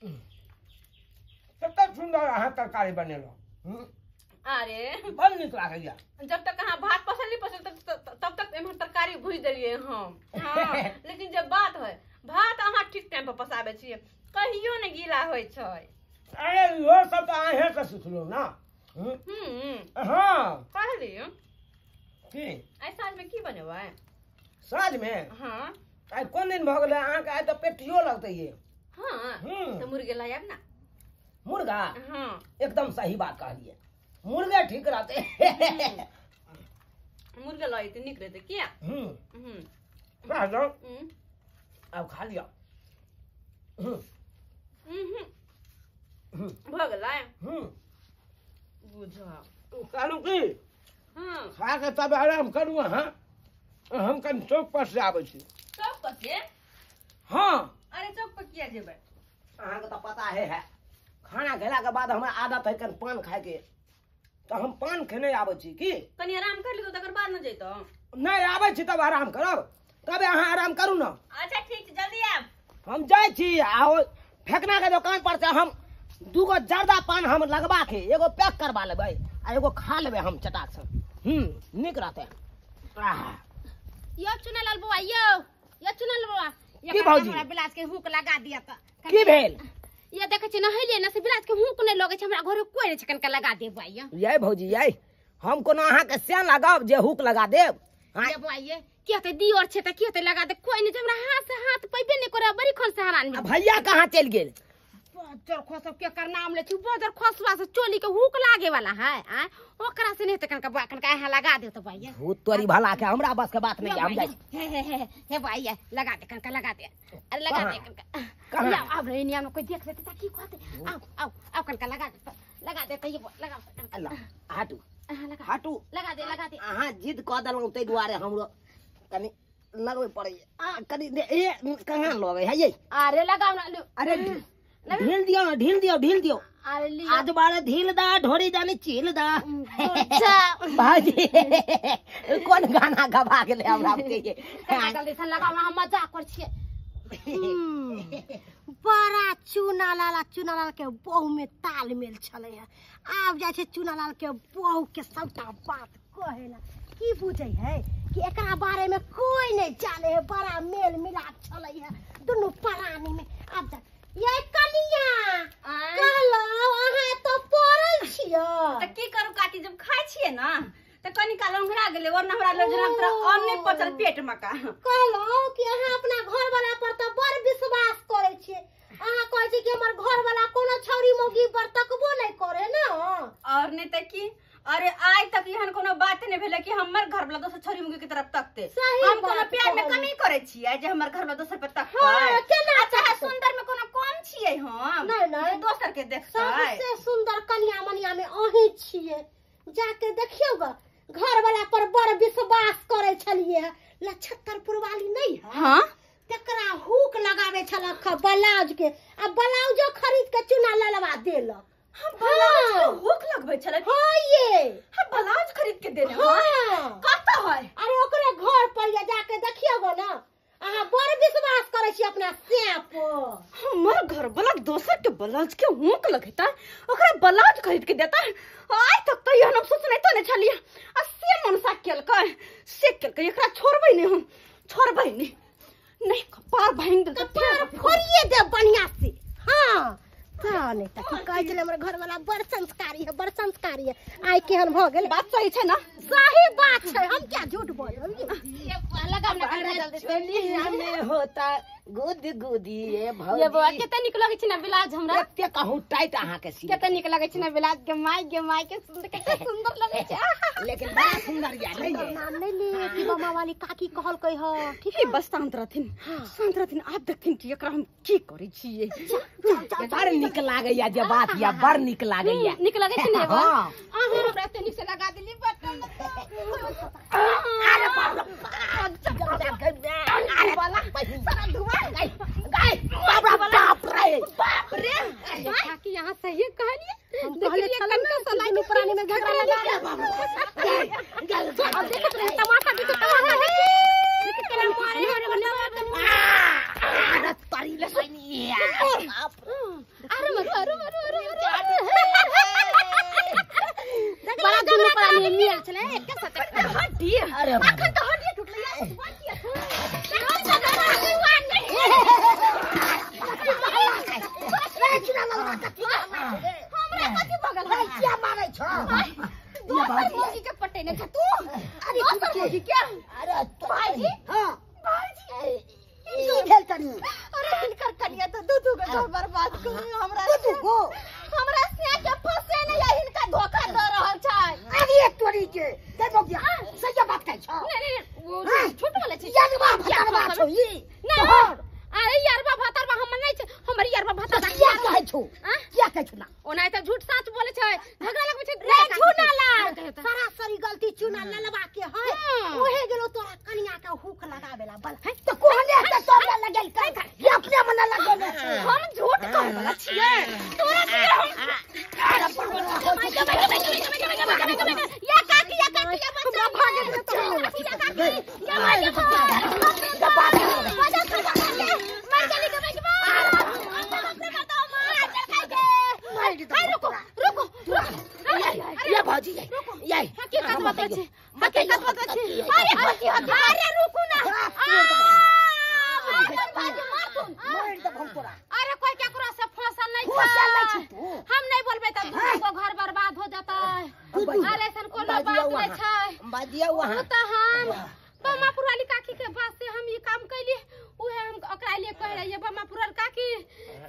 कतेक सुंदर अहाँ तरकारी बनेलहुँ। अरे बड़ नीक लागैया। जब तक अहाँ भात पसंद नहीं पसंद तब तक एम्हर तरकारी भुजि देलियै हम। हाँ, लेकिन जब बात है भात अहाँ ठीक टाइम पर पसाबै छियै, कहियो नहि गीला होइ छै। अरे इहो सब तऽ अहें के सिखलहुँ ना। हाँ कहली की आइ साँझ में की बनेबै? साँझ में? हाँ। आइ कोन दिन भऽ गेलै अहाँके? आइ तऽ पेटियो लगतै ये। हाँ तऽ मुर्गे लऽ आयब ना। मुर्गा? हाँ एकदम सही बात कहलियै, मुर्गे ठीक रहतै। मुर्गे लऽ अयतै नीक रहतै किया? आब खा लिअ। भऽ गेलै? बुझा कहलहुँ की खा के तब आराम करू अहाँ, हम कनि चौक पर से आबै छी। चौक पर से? हाँ। अरे चौक पर किया जेबै? अहाँके तऽ पता है, खाना खेलाके बाद हमरा आदत है कनि पान खायके, तऽ हम पान खेने आबै छी। की कनि आराम कर लियौ तकर बाद न जैतौ? नहि आबै छी तब आराम करब, तबे अहाँ आराम करू ने। अच्छा ठीक छै, जल्दी आयब। हम जाइ छी आ फेकना के दोकान पर से हम दूगो जर्दा पान हम लगवा के एगो पैक करवा लेबै आ एगो खा लेबै हम चटाक से। नीक रहतै। यो चुनालाल बौआ, यो यो चुनालाल बौआ, की भौजी हमरा बिलाज के हुक लगा दिया त। की भेल? ये देखै छी नहेलियै न से बिलाज के हुक नहि लगै छै, हमरा घरे कोइ नहि छै, कनका लगा दे बौआ। ये भौजी ये हम कोनो अहाँके से लगाब जे हुक लगा देब? ये बौआ ये की होतै, दियर छै त की होतै, लगा दे, कोइ नहि छै, हमरा हाथ से हाथ पैबे नहि करे, बड़ी खन से हरान। भैया कहाँ चलि गेल? बजर खसब के कर नाम ले छी, बजर खसवा से चोली के हुक लागे वाला है आ ओकरा से नहीं त कनका बौआ कनका यहाँ लगा दे त बौआ। भूत तोरी भला के हमरा बस के बात नहीं, हम जाइ। हे हे हे हे बौआ लगा दे कनका, लगा दे, अरे लगा दे कनका। आब रे निया में कोई देख लेते त की कहते। आओ आओ आओ कनका लगा दे, लगा दे त ये लगा अल्लाह। हटू हटू, लगा दे लगा दे। अहाँ जिद क देलहुँ ताहि दुआरे हमरो कनि लगबै पड़ैया। कनि ए कहाँ लगै है ये? अरे लगाओ ना। अरे ढील दियो ना, ढील दियो, ढील दियो। आज बारे ढील दा ढोरी जानी चील दा। भाजी कोन गाना गवा गेलै हमरा के? जल्दी से लगाओ ना, हम मजाक कर छियै। बड़ा चुनालाल चुनालाल के बहु में तालमेल छलै है। आब जाइ छै चुनालाल के बहु के सबटा बात कहे ला, की बुझै है कि एकरा बारे में कोई नहीं जाने है, बड़ा मेल मिलाप छलै है दुनू प्राणी में। आब जा ये कनिया कहलहुँ अहाँ एतऽ पड़ल छियै। तऽ की करू काकी, जब खाइ छियै ना तऽ कनि काल ओंघरा गेलै, वरना हमरा लग जेना तोरा अन्न नहि पचल पेट मे का। कहलहुँ कि अहाँ अपना घर वाला पर तऽ बड़ विश्वास करै छियै, अहाँ कहै छियै कि हमर घर वाला कोनो छौरी मौगी पर तकबो नहि करे ना। और नहि तऽ की, अरे आइ तक एहन कोनो बात नहि भेलै कि हमर घर वाला दोसर छौरी मौगी के तरफ तकते। हम कोनो प्यार में कमी करै छियै जे हमर घर वाला दोसर पर तकते? हां केना चाहे सुंदर में कोनो कम छियै हम? नहीं नहीं, दोसर के देखतै। सबसे सुंदर कनिया मनिया में अहीं छियै, जाके देखियौ ग घर वाला पर बड़ विश्वास करै छलियै। लछत्तरपुर वाली नहीं है? हां तकरा हुक लगावे छलक ब्लाउज के, आ ब्लाउजो खरीद के चुना ललवा देलक। हम ब्लाउज के हुक लगबै छलै? हां ये हम ब्लाउज खरीद के देने। हां कतऽ है? अरे ओकरे घर पर या जाके देखियौ गो ना, अहाँ बड़ विश्वास करै छी अपना से पर। हमर घर वाला दोसर के ब्लाउज के हुक लगेता, ओकरा ब्लाउज खरीद के देता, आइ तक तऽ एहन हम सोचने तो नहि छलियै। आ से मनसा केलकै से केलकै, एकरा छोड़बै नहि हम, छोड़बै नहि, नहि कपार भांगि देलकै, कपार फोड़िए दे बढ़िया से। हाँ तऽ नहि तऽ की कहै छलै हमर घर वाला बड़ संस्कारी है, बड़ संस्कारी है। आइ केहन भऽ गेल? बात सही छै ना? सही बात छै, हम क्या झूठ बोलब? में होता गुद गुदी ये भौजी। ये बौआ कते नीक लगै छै ना ब्लाउज हमरा? एते कहू टाइट अहाँ के सी। कते नीक लगै छै ना ब्लाउज के, माय गे माय के सुंदर, कते सुंदर लगै छै। लेकिन बड़ा सुंदर या नहीं है। नाम नहीं ले कि मामा वाली काकी कहलकै ह। ठीक है बस शांत रहथिन, शांत रहथिन, आब देखथिन कि एकरा हम की करै छियै। बड़ नीक लागैया जे बात या, बड़ नीक लागैया। नीक लगै छै ने बौआ? अहाँ हमरा एते नीक से लगा देली बटन। अरे बाप रे, अरे सारा धुआं गाय, बाप रे बाप रे बाप रे। काकी यहाँ सही कहलिए, हम कहले छल ना दुनू प्राणी में झगड़ा लगा। अब देखत रही तमाशा, देखो तमाशा देखो केना मारे रे। अरे तारी ले बाप। हड्डी अखन त हड्डी टूटलै हमरा कथि बगल है क्या मारै छ दोसर मौगी के पटेने छ तू अरे दोसर मौगी के अरे भाईजी हां भाईजी की भेल तनी अरे हिनकर कनिया तो दू दू के घर बर्बाद कर हमरा दू गो हमरा से के फसे नहीं है हिनका धोखा द रहल छै अरे तोरी के दे बगिया सही बात कहै छ नहीं नहीं वो झूठ बोले छै यारबा भतरबा छौ ई ना अरे यारबा भतरबा हम नहीं छै हमर यारबा भतरबा किया कहै छौ किया कहै छौ ना ओना त झूठ सच बोले छै झगड़ा लगबै छै रे चूना लाल सरासरी गलती चूना ललवा के है ओहे गेलो तोरा कनिया के हुक लगावेला बल त कोहने त तोरा लगेल कर ये अपने मन लगेल हम झूठ कहै वाला छियै तोरा के हम या काकी या काकी या बच्चा भागे या काकी या मार मर गेली के बेटी रुको रुको ये भाजी ये हकीकत बतबै छी हकीकत बतबै छी अरे भाजी अरे रुकू ना भाजी मारथुन मार दे हम तोरा अरे कोई केकरो से फसल नहीं फसल नहीं छै तू हम नहीं बोलबै त दूगो घर बर्बाद हो जतै अरे ऐसन कोनो बात नहीं छै बाजिया वहां त हम बमापुर वाली काकी के बात से हम ई काम कैली उहे हम ओकरा लिए कह रहिए बमापुर वाली काकी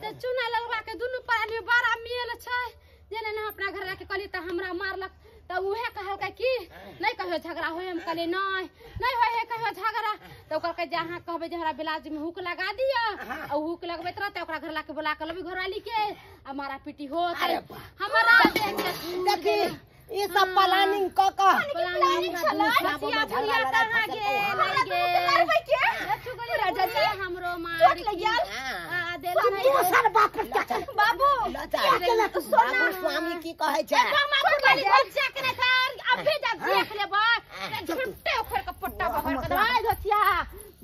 से चूना लगवा के दुनू प्राणी में बड़ा मेल छै जेने ना अपना घर जाके कहली त हमरा मारलक त उहे कहलकै कि नहीं कहियो झगड़ा होय हम कहलिए नहीं नहीं होय है कहियो झगड़ा त ओकर कहै जे अहाँ कहबै जे हमरा ब्लाउज में हुक लगा दिअ आ हुक लगबैत रहतै ओकरा घर लाके बोला के लबी घरवाली के आ मारा पीटी होत हमरा देख के देखी ई सब प्लानिंग क क प्लानिंग छलै बचिया भुलिया कहाँ गेल मारबै के राजा जी हमरो मार चोट लग गेल आ देला दोसर बाप पर बाबू बाबू स्वामी की कहै छै बाबू वाली बच्चा के नहीं था अभी जा देख लेबै झुट्टे उखड़ के पट्टा पकड़ के भाई धोतिया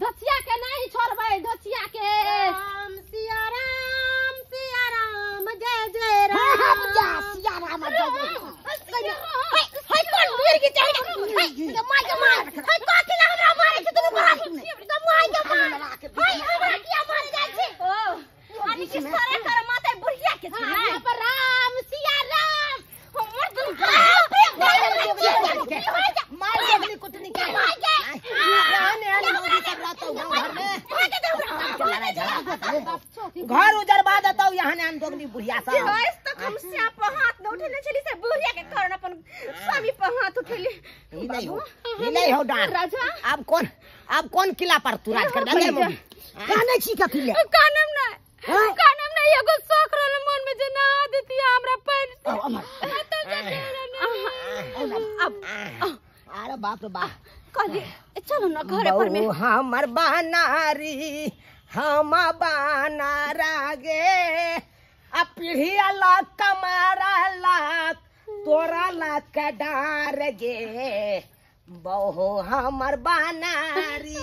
धोतिया के नहीं छोड़बै धोतिया के राम सिया राम जय जय राम हम जा सिया राम जय जय हाय कोन मर के चाहे हाय माय के मार हाय काकी ना हमरा मारे छै दुनू बड़ा त माय के मार हाय हमरा किया मारे जाय छै ओ अनि कि सारा कर माते बुढ़िया के छै ना पर राम सिया राम हमर दुनू मार देबली कुतनी के माय के रहने आने मौगी सब रहतौ घर में घर उजरबा देतौ यहाँ ने दोगली बुढ़िया सब आज तक हम श्याम पर हाथ न उठेने छली से बुढ़िया के कारण अपन स्वामी पर हाथ उठेली ई नहीं हो ई नहीं हो डांट राजा अब कौन किला पर तू राज कर दे काने छी कथी ले कानम ना कानम ना एगो शौक रहल मन में जे ना देती हमरा पैर से अब अरे बाप रे बाप कहली चलो ना घरे पर में हमर बनारी हम बनारा गे आ पीढ़िया लग कमारा लाख तोरा लाख डार गे बहु हमर बनारी।